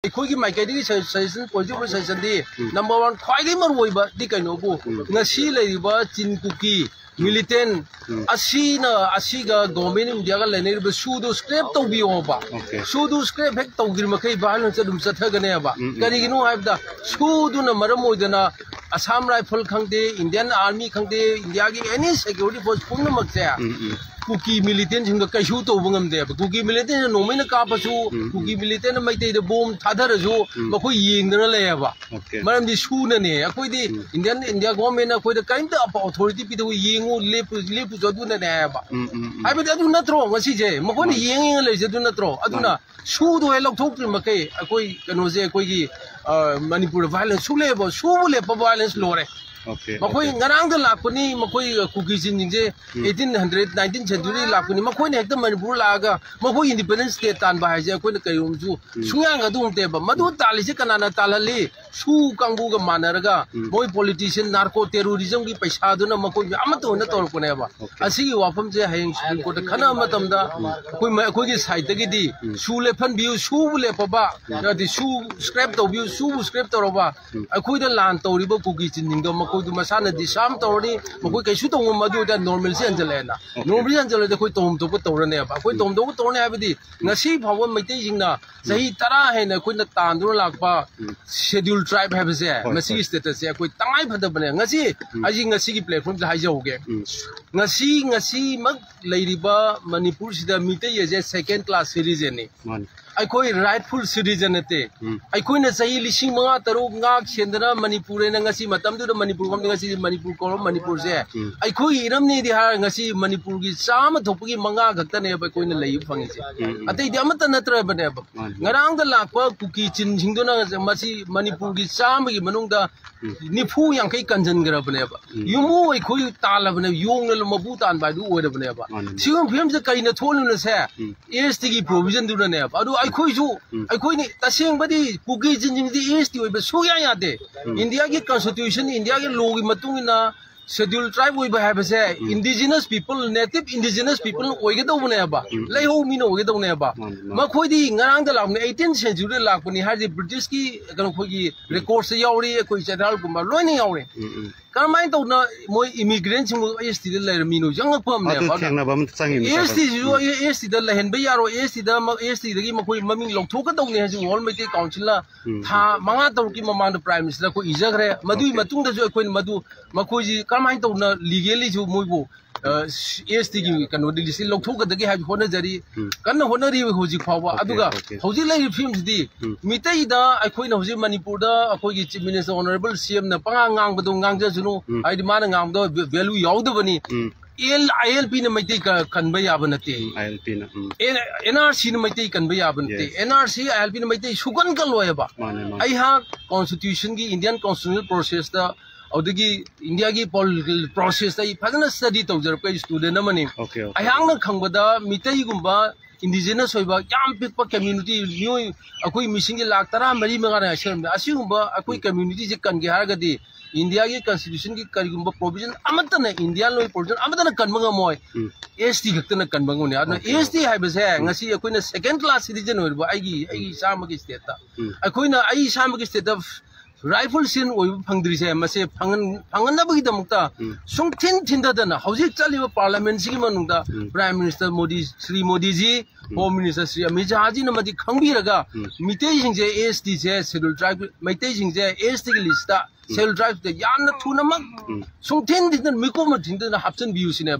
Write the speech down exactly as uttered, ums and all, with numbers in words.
ꯑꯩꯈꯣꯏꯒꯤ ꯃꯥꯏꯀꯩꯗꯒꯤ suggestion, positive suggestionꯗꯤ number one ꯈ꯭ꯋꯥꯏꯗꯒꯤ ꯃꯔꯨꯑꯣꯏꯕꯗꯤ ꯀꯩꯅꯣꯕꯨ, ꯉꯁꯤ ꯂꯩꯔꯤꯕ ꯆꯤꯟ ꯀꯨꯀꯤ militant ꯑꯁꯤꯅ, ꯑꯁꯤꯒ Government of Indiaꯒ ꯂꯩꯅꯔꯤꯕ ꯁꯨꯗꯨ scrap ꯇꯧꯕꯤꯌꯣꯕ꯫ Okay. ꯁꯨꯗꯨ scrap ꯍꯦꯛ ꯇꯧꯗ꯭ꯔꯤ ꯃꯈꯩ violence ꯑꯗꯨꯝ ꯆꯠꯊꯒꯅꯦꯕ꯫ ꯀꯔꯤꯒꯤꯅꯣ ꯍꯥꯏꯕꯗ ꯁꯨꯗꯨꯅ ꯃꯔꯝ ꯑꯣꯏꯗꯅ Assam Rifle ꯈꯪꯗꯦ, Indian Army ꯈꯪꯗꯦ, Indiaꯒꯤ any security force ꯄꯨꯝꯅꯃꯛꯁꯦ ꯀꯨꯀꯤ militantꯁꯤꯡꯗ ꯀꯩꯁꯨ ꯇꯧꯕ ꯉꯝꯗꯦꯕ꯫ ꯀꯨꯀꯤ militantꯅ ꯅꯣꯡꯃꯩꯅ ꯀꯥꯞꯄꯁꯨ, ꯀꯨꯀꯤ militantꯅ ꯃꯩꯇꯩꯗ bomb ꯊꯥꯗꯔꯁꯨ ꯃꯈꯣꯏ ꯌꯦꯡꯗꯅ ꯂꯩꯌꯦꯕ꯫ Okay. ꯃꯔꯝꯗꯤ ꯁꯨꯅꯅꯦ꯫ ꯑꯩꯈꯣꯏꯗꯤ Indian, India Governmentꯅ ꯑꯩꯈꯣꯏꯗ ꯀꯔꯤꯝꯇ ꯑꯐ-, authority ꯄꯤꯗꯕ, ꯌꯦꯡꯉꯨ, ꯂꯦꯞꯄꯨ, ꯂꯦꯞꯄꯨꯁꯨ ꯑꯗꯨꯅꯅꯦ ꯍꯥꯏꯌꯦꯕ꯫ ꯎꯝ, ꯎꯝ, ꯎꯝ. ꯍꯥꯏꯕꯗꯤ ꯑꯗꯨ ꯅꯠꯇ꯭ꯔꯣ ꯉꯁꯤꯁꯦ? ꯃꯈꯣꯏꯅ ꯌꯦꯡ ꯌꯦꯡꯉ ꯂꯩꯔꯤꯁꯦ ꯑꯗꯨ ꯅꯠꯇ꯭ꯔꯣ? ꯑꯗꯨꯅ ꯁꯨꯗꯣ ꯍꯦꯛ ꯂꯧꯊꯣꯛꯇ꯭ꯔꯤ ꯃꯈꯩ ꯑꯩꯈꯣꯏ ꯀꯩꯅꯣꯁꯦ, ꯑꯩꯈꯣꯏꯒꯤ, ꯑ, ꯃꯅꯤꯄꯨꯔꯗ violence ꯁꯨꯛ ꯂꯩꯕ, ꯁꯨꯕꯨ ꯂꯦꯞꯄ violence ꯂꯣꯏꯔꯦ꯫ Okay, ꯃꯈꯣꯏ okay. ꯉꯔꯥꯡꯗ ꯂꯥꯛꯄꯅꯤ, ꯃꯈꯣꯏ ꯀꯨꯀꯤꯁꯤꯡꯁꯦ eighteen hundred, nineteenth century ꯂꯥꯛꯄꯅꯤ꯫ ꯃꯈꯣꯏꯅ ꯍꯦꯛꯇ ꯃꯅꯤꯄꯨꯔ ꯂꯥꯛꯑꯒ ꯃꯈꯣꯏ independent state ꯇꯥꯟꯕ ꯍꯥꯏꯁꯦ ꯑꯩꯈꯣꯏꯅ ꯀꯩꯒꯨꯝꯕꯁꯨ ꯁꯨꯡꯌꯥ ꯌꯥꯗꯒꯨꯝ ꯅꯠꯇꯦꯕ꯫ ꯃꯗꯨ ꯇꯥꯜꯂꯤꯁꯦ ꯀꯅꯥꯅ ꯇꯥꯜꯍꯜꯂꯤ? ꯁꯨ ꯀꯥꯡꯕꯨꯒ ꯃꯥꯟꯅꯔꯒ ꯃꯣꯏ politician narco terrorismꯒꯤ ꯄꯩꯁꯥꯗꯨꯅ ꯃꯈꯣꯏ ꯑꯃꯠꯇ ꯑꯣꯏꯅ ꯇꯧꯔꯛꯄꯅꯦꯕ꯫ Okay. ꯑꯁꯤꯒꯤ ꯋꯥꯐꯝꯁꯦ ꯍꯌꯦꯡ Supreme Courtꯇ ꯈꯟꯅꯕ ꯃꯇꯝꯗ ꯑꯩꯈꯣꯏ, ꯑꯩꯈꯣꯏꯒꯤ sideꯇꯒꯤꯗꯤ ꯁꯨ ꯂꯦꯞꯍꯟꯕꯤꯌꯨ, ꯁꯨꯕꯨ ꯂꯦꯞꯄꯕ, ꯑꯗꯤ ꯁꯨ scrap ꯇꯧꯕꯤꯌꯨ, ꯁꯨꯕꯨ scrap ꯇꯧꯔꯕ, ꯑꯩꯈꯣꯏꯗ ꯂꯥꯟ ꯇꯧꯔꯤꯕ ꯀꯨꯀꯤ ꯆꯤꯟꯁꯤꯡꯗꯣ ꯃꯈꯣꯏꯗꯨ ꯃꯁꯥꯅ disarm ꯇꯧꯔꯅꯤ, ꯃꯈꯣꯏ ꯀꯩꯁꯨ ꯇꯧꯕ ꯉꯝꯃꯣꯏ꯫ ꯑꯗꯨ ꯑꯣꯏꯇꯥꯔꯗꯤ normalcy ꯍꯟꯖꯜꯂꯛꯑꯦꯅ꯫ Normalꯁꯤ ꯍꯟꯖꯜꯂꯗꯤ ꯑꯩꯈꯣꯏ ꯇꯧꯐꯝ ꯊꯣꯛꯄ ꯇꯧꯔꯅꯦꯕ꯫ ꯑꯩꯈꯣꯏ ꯇꯧꯐꯝ ꯊꯣꯛꯄ ꯇꯧꯔꯅꯤ ꯍꯥꯏꯕꯗꯤ ꯉꯁꯤ ꯐꯥꯎꯕ ꯃꯩꯇꯩꯁꯤꯡꯅ ꯆꯍꯤ ꯇꯔꯥ ꯍꯦꯟꯅ ꯑꯩꯈꯣꯏꯅ ꯇꯥꯟꯗꯨꯅ ꯂꯥꯛꯄ Scheduled Tribe ꯍꯥꯏꯕꯁꯦ, ꯍꯣꯏ, ꯃꯁꯤꯒꯤ ꯍꯣꯏ. Statusꯁꯦ ꯑꯩꯈꯣꯏ ꯇꯉꯥꯏ ꯐꯗꯕꯅꯦ꯫ ꯉꯁꯤ ꯑꯩꯒꯤ ꯉꯁꯤꯒꯤ platformꯁꯦ ꯍꯥꯏꯖꯍꯧꯒꯦ꯫ ꯎꯝ. ꯉꯁꯤ, ꯉꯁꯤꯃꯛ ꯂꯩꯔꯤꯕ ꯃꯅꯤꯄꯨꯔꯁꯤꯗ ꯃꯤꯇꯩ ꯑꯁꯦ second class citizenꯅꯤ꯫ ꯃꯥꯅꯤ. ꯑꯩꯈꯣꯏ rightful citizen ꯅꯠꯇꯦ꯫ ꯎꯝ. ꯑꯩꯈꯣꯏꯅ ꯆꯍꯤ ꯂꯤꯁꯤꯡ ꯃꯉꯥ ꯇꯔꯨꯛ ꯉꯥꯛ ꯁꯦꯟꯗꯅ ꯃꯅꯤꯄꯨꯔ ꯍꯥꯏꯅ ꯉꯁꯤ ꯃꯇꯝꯗꯨꯗ ꯃꯅꯤꯄꯨꯔ ꯀꯧꯔꯝꯗꯦ, ꯉꯁꯤ ꯃꯅꯤꯄꯨꯔ ꯀꯧꯔ ꯃꯅꯤꯄꯨꯔꯁꯦ ꯎꯝ. ꯑꯩꯈꯣꯏꯒꯤ ꯏꯔꯝꯅꯤꯗꯤ ꯍꯥꯏꯔ ꯉꯁꯤ ꯃꯅꯤꯄꯨꯔꯒꯤ ꯆꯥꯝꯃ ꯊꯣꯛꯄꯒꯤ ꯃꯉꯥ ꯈꯛꯇꯅꯦꯕ ꯑꯩꯈꯣꯏꯅ ꯂꯩꯕ ꯐꯪꯉꯤꯁꯦ꯫ ꯎꯝ, ꯎꯝ. ꯑꯇꯩꯗꯤ ꯑꯃꯠꯇ ꯅꯠꯇ꯭ꯔꯕꯅꯦꯕ꯫ ꯃꯥꯅꯤ. ꯉꯔꯥꯡꯗ ꯂꯥꯛꯄ ꯀꯨꯀꯤ ꯆꯤꯟꯁꯤꯡꯗꯨꯅ ꯃꯁꯤ ꯃꯅꯤꯄꯨꯔꯒꯤ ꯆꯥꯝꯃꯒꯤ ꯃꯅꯨꯡꯗ ꯅꯤꯐꯨ ꯌꯥꯡꯈꯩ ꯀꯟꯁꯤꯟꯈ꯭ꯔꯕꯅꯦꯕ꯫ ꯎꯝ. ꯌꯨꯝꯕꯨ ꯑꯩꯈꯣꯏ ꯇꯥꯜꯂꯕꯅꯦꯕ, ꯌꯣꯡꯅ ꯃꯄꯨ ꯇꯥꯟꯕ ꯍꯥꯏꯗꯨ ꯑꯣꯏꯔꯕꯅꯦꯕ꯫ ꯃꯥꯅꯤ. ꯁꯤꯒꯨꯝꯕ ꯐꯤꯕꯝꯁꯦ ꯀꯩꯅ ꯊꯣꯛꯍꯜꯂꯤꯅꯣꯁꯦ? ꯎꯝ. STꯒꯤ provisionꯗꯨꯅꯅꯦꯕ꯫ ꯑꯗꯨ ꯑꯩꯈꯣꯏꯁꯨ, ꯎꯝ. ꯑꯩꯈꯣꯏꯅ ꯇꯁꯦꯡꯕꯗꯤ ꯀꯨꯀꯤ ꯆꯤꯟꯁꯤꯡꯗꯤ ST ꯑꯣꯏꯕ ꯁꯨꯡꯌꯥ ꯌꯥꯗꯦ꯫ ꯎꯝ. Indiaꯒꯤ constitution, Indiaꯒꯤ lawꯒꯤ ꯃꯇꯨꯡ ꯏꯟꯅ Schedule tribe ꯑꯣꯏꯕ ꯍꯥꯏꯕꯁꯦ indigenous people, native indigenous people ꯑꯣꯏꯒꯗꯧꯕꯅꯦꯕ, ꯂꯩꯍꯧ ꯃꯤꯅ ꯑꯣꯏꯒꯗꯧꯅꯦꯕ꯫ ꯃꯥꯅꯦ, ꯃꯥꯅꯦ꯫ ꯃꯈꯣꯏꯗꯤ ꯉꯔꯥꯡꯗ ꯂꯥꯛꯄꯅꯦ, eighteenth centuryꯗ ꯂꯥꯛꯄꯅꯤ ꯍꯥꯏꯔꯗꯤ Britishꯀꯤ ꯀꯩꯅꯣ ꯑꯩꯈꯣꯏꯒꯤ recordꯁꯇ ꯌꯥꯎꯔꯤ, ꯑꯩꯈꯣꯏ ꯆꯦꯊꯥꯜꯒꯨꯝꯕ ꯂꯣꯏꯅ ꯌꯥꯎꯔꯤ꯫ ꯎꯝ, ꯎꯝ꯫ ꯀꯔꯝꯍꯥꯏꯅ ꯇꯧꯅ ꯃꯣꯏ immigrantꯁꯤꯡꯕꯨ STꯗ ꯂꯩꯔꯝꯃꯤꯅꯣ? ꯆꯪꯉꯛꯄ ꯑꯗꯨ ꯑꯃꯅꯦꯕ꯫ ꯑꯗꯨꯅ ꯊꯦꯡꯅꯕ ꯑꯃ ꯆꯪꯉꯤꯅꯤ, ꯁꯥꯔ꯫ STꯁꯤꯁꯨ STꯗ ꯂꯩꯍꯟꯕ ꯌꯥꯔꯣꯏ, STꯗ ꯃ-, STꯗꯒꯤ ꯃꯈꯣꯏ ꯃꯃꯤꯡ ꯂꯧꯊꯣꯛꯀꯗꯧꯅꯤ ꯍꯥꯏꯁꯤ World Meitei Councilꯅ ꯎꯝ, ꯊꯥ ꯎꯝ꯫ ꯃꯉꯥ ꯇꯔꯨꯛꯀꯤ ꯃꯃꯥꯡꯗ Prime Ministerꯗ ꯑꯩꯈꯣꯏ ꯏꯖꯈ꯭ꯔꯦ꯫ ꯃꯗꯨꯒꯤ OK꯫ ꯃꯇꯨꯡꯗꯁꯨ ꯑꯩꯈꯣꯏꯅ ꯃꯗꯨ ꯃꯈꯣꯏꯁꯤ ꯀꯔꯝꯍꯥꯏꯅ ꯇꯧꯅ legally ꯁꯨ ꯃꯣꯏꯕꯨ, ꯑ, STꯒꯤ ꯀꯩꯅꯣꯗꯤ listꯇꯒꯤ ꯂꯧꯊꯣꯛꯀꯗꯒꯦ ꯍꯥꯏꯕ ꯍꯣꯠꯅꯖꯔꯤ꯫ ꯎꯝ꯫ ꯀꯟꯅ ꯍꯣꯠꯅꯔꯤ ꯍꯧꯖꯤꯛ ꯐꯥꯎꯕ꯫ OK, ꯑꯗꯨꯒ OK꯫ ꯍꯧꯖꯤꯛ ꯂꯩꯔꯤꯕ ꯐꯤꯕꯝꯁꯤꯗꯤ ꯎꯝ꯫ ꯃꯤꯇꯩꯗ ꯑꯩꯈꯣꯏꯅ ꯍꯧꯖꯤꯛ ꯃꯅꯤꯄꯨꯔꯗ ꯑꯩꯈꯣꯏꯒꯤ Chief Minister, Honourable CMꯅ ꯄꯉꯥꯡ ꯉꯥꯡꯕꯗꯣ ꯉꯥꯡꯖꯁꯅꯨ꯫ ꯎꯝ꯫ ꯍꯥꯏꯗꯤ ꯃꯥꯅ ꯉꯥꯡꯕꯗꯣ value ꯌꯥꯎꯗꯕꯅꯤ꯫ ꯎꯝ꯫ ꯑꯦꯜ, ILPꯅ ꯃꯩꯇꯩ ꯀ-, ꯀꯟꯕ ꯌꯥꯕ ꯅꯠꯇꯦ꯫ ꯎꯝ, ILPꯅ, ꯎꯝ꯫ ꯑꯦ-, NRCꯅ ꯃꯩꯇꯩ ꯀꯟꯕ ꯌꯥꯕ ꯅꯠꯇꯦ꯫ Yes꯫ NRC, ILPꯅ ꯃꯩꯇꯩ ꯁꯨꯀꯟ ꯀꯜꯂꯣꯏꯕ꯫ ꯃꯥꯅꯦ, ꯃꯥꯅꯦ꯫ ꯑꯩꯍꯥꯛ constitutionꯒꯤ, Indian constitutional processꯇ, ꯑꯗꯨꯗꯒꯤ Indiaꯒꯤ political processꯇ ꯑꯩ ꯐꯖꯅ study ꯇꯧꯖꯔꯛꯄ student ꯑꯃꯅꯤ꯫ OK, OK꯫ ꯑꯩꯍꯥꯛꯅ ꯈꯪꯕꯗ ꯃꯤꯇꯩꯒꯨꯝꯕ indigenous ꯑꯣꯏꯕ ꯌꯥꯝ ꯄꯤꯛꯄ community, ꯃꯤꯑꯣꯏ, ꯑꯩꯈꯣꯏ ꯃꯤꯁꯤꯡꯁꯦ ꯂꯥꯈ ꯇꯔꯥ ꯃꯔꯤ ꯃꯉꯥꯅ ꯉꯥꯏꯁꯜꯂꯝꯃꯦ꯫ ꯑꯁꯤꯒꯨꯝꯕ ꯑꯩꯈꯣꯏ ꯎꯝ꯫ Communityꯁꯦ ꯀꯟꯒꯦ ꯍꯥꯏꯔꯒꯗꯤ Indiaꯒꯤ constitutionꯒꯤ ꯀꯔꯤꯒꯨꯝꯕ provision ꯑꯃꯠꯇꯅ, Indian law provision ꯑꯃꯠꯇꯅ ꯀꯟꯕ ꯉꯝꯃꯣꯏ꯫ ꯎꯝ꯫ ST ꯈꯛꯇꯅ ꯀꯟꯕ ꯉꯝꯒꯅꯤ꯫ ꯑꯗꯨꯅ OK, OK꯫ ST ꯍꯥꯏꯕꯁꯦ ꯎꯝ꯫ ꯉꯁꯤ ꯑꯩꯈꯣꯏꯅ second class citizen ꯑꯣꯏꯔꯤꯕ ꯑꯩꯒꯤ, ꯑꯩꯒꯤ ꯎꯝ꯫ ꯏꯁꯥꯃꯛꯀꯤ stateꯇ꯫ ꯎꯝ꯫ ꯑꯩꯈꯣꯏꯅ ꯑꯩ ꯏꯁꯥꯃꯛꯀꯤ stateꯇ rightful citizen ꯑꯣꯏꯕ ꯐꯪꯗ꯭ꯔꯤꯁꯦ, ꯃꯁꯦ ꯐꯪꯍꯟ-, ꯐꯪꯍꯟꯅꯕꯒꯤꯗꯃꯛꯇ ꯎꯝ꯫ ꯁꯨꯡꯊꯤꯟ ꯊꯤꯟꯊꯗꯅ ꯍꯧꯖꯤꯛ ꯆꯠꯂꯤꯕ Parliamentꯁꯤꯒꯤ ꯃꯅꯨꯡꯗ ꯎꯝ꯫ Prime Minister ꯃꯣꯗꯤ, ꯁ꯭ꯔꯤ ꯃꯣꯗꯤꯖꯤ, ꯎꯝ꯫ Home Minister ꯁ꯭ꯔꯤ ꯑꯃꯤꯠ ꯁꯍꯥꯖꯤꯅ ꯃꯗꯤ ꯈꯪꯕꯤꯔꯒ ꯎꯝ꯫ ꯃꯤꯇꯩꯁꯤꯡꯁꯦ STꯁꯦ Schedule Tribe, ꯃꯩꯇꯩꯁꯤꯡꯁꯦ STꯒꯤ listꯇ, ꯎꯝ꯫ Schedule Tribeꯇ ꯌꯥꯝꯅ ꯊꯨꯅꯃꯛ ꯎꯝ꯫ ꯁꯨꯡꯊꯤꯟ ꯊꯤꯟꯗꯅ ꯃꯤꯀꯣꯛ ꯑꯃ ꯊꯤꯟꯗꯅ ꯍꯥꯞꯆꯤꯟꯕꯤꯌꯨ ꯁꯤꯅꯦꯕ꯫